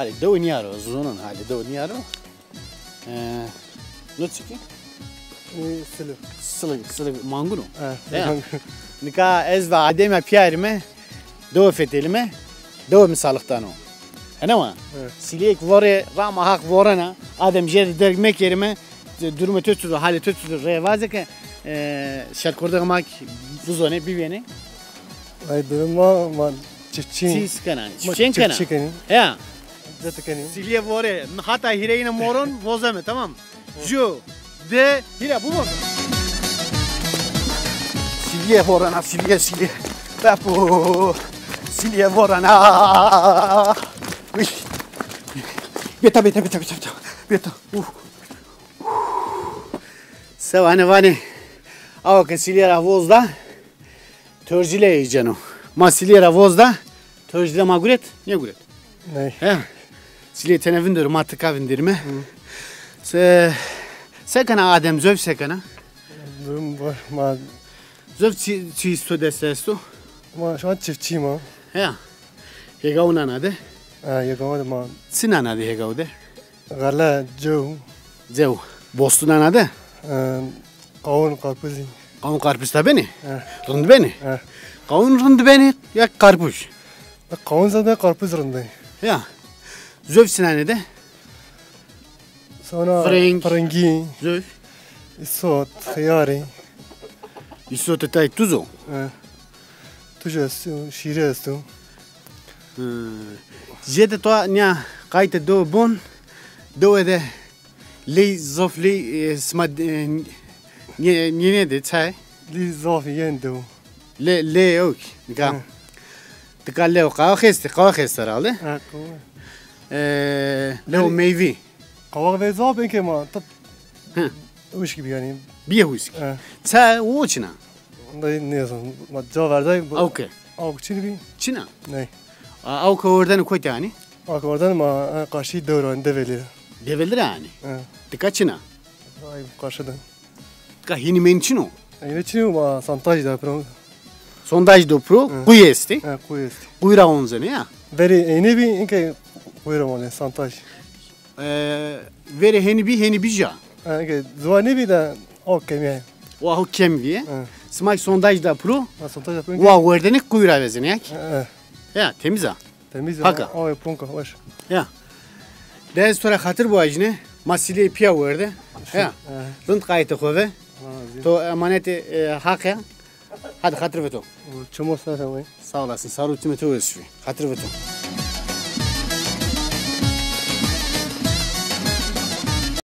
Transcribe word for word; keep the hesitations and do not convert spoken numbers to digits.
Halê dewe nîyaro, zonon halê dewe nîyaro. E, no çikî? E, silig. Silig, silig mangun o. E, ya. Mangun. Nika ez ve Adem a piyarime, dewe fetelime, dewe mi salix dano. Hene wa? Evet. Siliyek vore, rama haq vorena, Adem jê de derg mekerime, durume to çudo, halê to çudo, rê vaze ke, e, şerkordex ma ki buzone, bivêne. Ay, durum ma, ma çiftçî. Çi kena? Çiftçî kena? Çiftçî kenî. Ya. Zete kenî. Siliyê vore, hata hîrêyine moron, vozeme, tamam. Ju, di, hîre, bu vozeme. Siliyê vorena, siliyê, siliyê. Bepo. Siliyê vorena. Uy. Beta, beta, beta, beta, beta. Beta. Uh. Sewane vanê, awa ke siliyê ra voz da, torcîle ey ceno. Ma siliyê ra voz da, torcîle ma guret, nêguret. Ney. He. Siliyê tene vinderî, ma tika vinderîme. Hı. Se, se kena Adem, zof se kena? Durum var, ma. Zof çi, çi isto dest esto? Ma şu an çiftçî ma. He. Hêgaw nana de? Ha, hêgaw de ma. Çi nana de hêgaw de? Xele, cew. Cew. Bostu nana de? E, qawun, qarpuzî. Qawun, qarpuz ta benî? E. Rind benî? E. Qawun rind benî ya qarpuz? E, qawun zade, qarpuz rind benî. Ya. Zof çi nane de? Sonra firing. Firingî. Zof. Îsot, xiyarî. Îsotê tay tuz o? E. Tuz esto, şîrî esto. Hı. Jê de to nîya qaytê dewe bon, dewe de ley, zof ley, e, sima, e, nî-, nîyêne de çay? Ley zaf yên dewe. Le-, ley yok, nika. Hı. Tika lew qawa xestî, qawa xestî herhalde. Ha, qawa. E, lew meyvî. Qawa ve zaf ben ke ma, tab-, hı, huşk bî yanî. Bîye huşk. Hı. Çay o çina? Dayı ne yazın? Ma ca verday bu. Awke. Awk çin bî? Çina. Ney. A, awke werdene kotî yanî? Awke werdene ma, e, qarşî dewran, Develî. Develî ra yanî? Hı. Tika çina? Ay, qarşî de. Tika hînî meynî çin o? Hînî çin o, ma sondaj da pro. Sondaj do pro, hı, quyu estî. Hı, quyu estî. Quyu ra onzenê ya? Verê ênê bî, inke quyu ra onê, sondaj. E, verê hênî bî, hênî bî ja. Ha, inke ziwa nêbî de o kemî. Wa ho kem vîye. Hı. Sima sondaj da pro. Ha, sondaj da pro. Wa werdene quyu ra vezenê ya ki. Hı, hı. Ya, temiz a. Temiz a. Paka. Awe ponka, weş. Ya. De ez to ra xatir biwajîne, ma sileyê pîya werde. Ya. Hı. Rind qaytê xo ve. Ha, zî. To emanetê, e, Haq ya. Hadi xatir ve to. Çimo ser we. Sağ olasın. Sağ ol, çimê to weş bî. Xatir ve to.